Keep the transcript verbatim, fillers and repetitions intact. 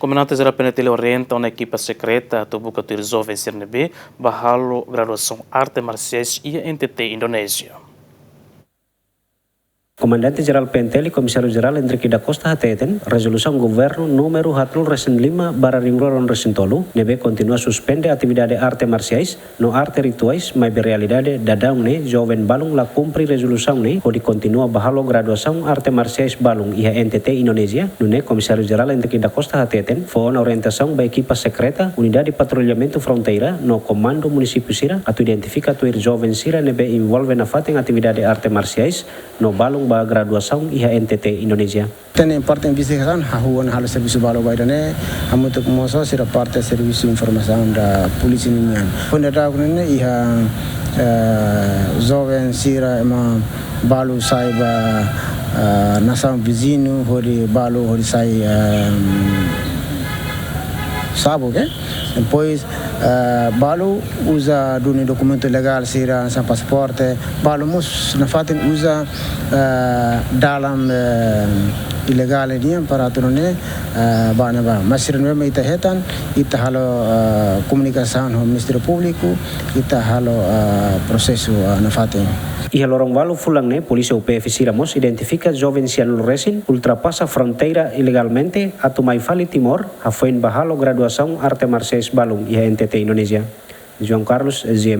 Komandante Jerál P N T L orienta ona ekipa sekreta atu buka tuir joven sira ne'ebé bá halo graduasaun arte marsiais iha N T T Indonézia. Komandante Jerál P N T L, Komisáriu Jerál Hendrick da Costa hateten, rezolusaun governu númeru haatnulu resin lima barra ringrua ruanulu resin tolu, ne'ebé kontinua suspende atividade arte marsiais no arte rituais, maibé realidade daudaun ne'e joven balun la kumpre rezolusaun ne'e hodi kontinua bá halo graduasaun arte marsiais balun iha N T T Indonézia. Nune'e Komisáriu Jerál Hendrick da Costa hateten, fó ona orientasaun ba ekipa sekreta, unidade patrullamentu fronteira no komandu munisípiu sira atu identifika tuir joven sira ne'ebé envolve nafatin atividade arte marsiais no balun bá graduasaun iha N T T Indonézia. Tene parte investigasaun, hahú ona halo servisu balu ba ida-ne'e, hamutuk mós ho sira parte servisu informasaun da polísia ninian. Punda daudaun ne'e iha, eh, joven sira ema balu sai ba, eh, nasaun viziñu, hodi balu, hodi sai, eh, sabu ke? Depois, eh, balu uza duni dokumentu legál sira, hanesan pasaporte, balu mós nafatin uza, eh, dalan, eh, ilegál nian para atu nune'e, eh, bá ne'ebá. Mas sira ne'ebé ita hetan, ita halo, eh, komunikasaun ho Ministériu Públiku, ita halo, eh, prosesu, eh, nafatin. Iha loron ualu fulan ne'e, polísia U P F sira mós identifika joven sianulu resin ultrapasa fronteira ilegalmente atu mai fali Timor, hafoin bá halo graduasaun arte marsiais balun iha N T T Indonézia. João Carlos, G M.